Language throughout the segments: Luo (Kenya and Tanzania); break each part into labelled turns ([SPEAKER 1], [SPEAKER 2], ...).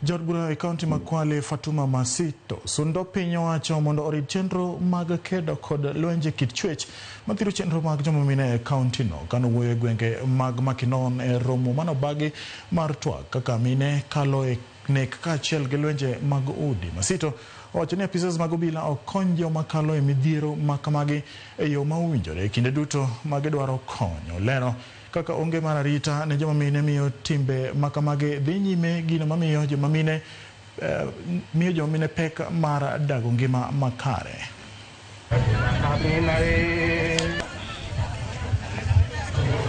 [SPEAKER 1] Jaod bura e kaunti ma Kwale, Fatuma Masito, sundo piny owacho mondo orit chenro mag kedo kod lwenje kit chwech mathiro chenro mag joma mine e kaunti no. Kanowuoyo e gwenge mag Makinon e romo manobagi mar twak kaka mine kalo e nek kaachiel gi lwenje mag udi. Masito owacho ni apisas mag obila ok kony joma kalo e midhiero ma kamagi e yo ma owinjore kinde duto ma gidwaro kony. Olero kaka onge mar arita ne joma mine miyo timbe ma kamagi dhi nyime, gino mamiyo joma mine miyo joma mine pek mar dago ngima makare.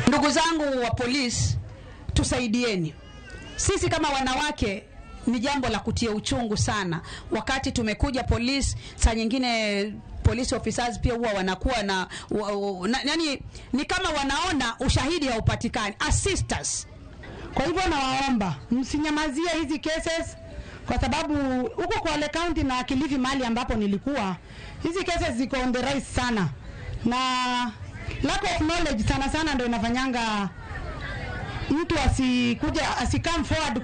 [SPEAKER 2] Ndugu zangu wa polisi, tusaidieni. Sisi kama wanawake ni jambo la kutia uchungu sana. Wakati tumekuja polisi, saa nyingine police officers pia huwa wanakuwa na, na yani ni kama wanaona ushahidi haupatikani. Assist us.
[SPEAKER 3] Kwa hivyo nawaomba msinyamazie hizi cases, kwa sababu huko Kwale County na Kilifi mahali ambapo nilikuwa, hizi cases ziko on the rise sana, na lack of knowledge sana sana ndio inafanyanga mtu asikuja asikam forward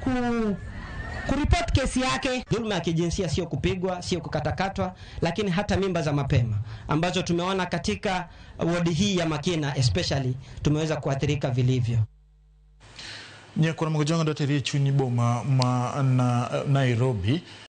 [SPEAKER 3] kuripoti kesi yake.
[SPEAKER 4] Dhuluma ya kijinsia sio kupigwa, sio kukatakatwa, lakini hata mimba za mapema ambazo tumeona katika wodi hii ya Makina especially tumeweza kuathirika vilivyo.
[SPEAKER 1] Nyakoro mag Jong'o doteri e chuny boma ma Nairobi.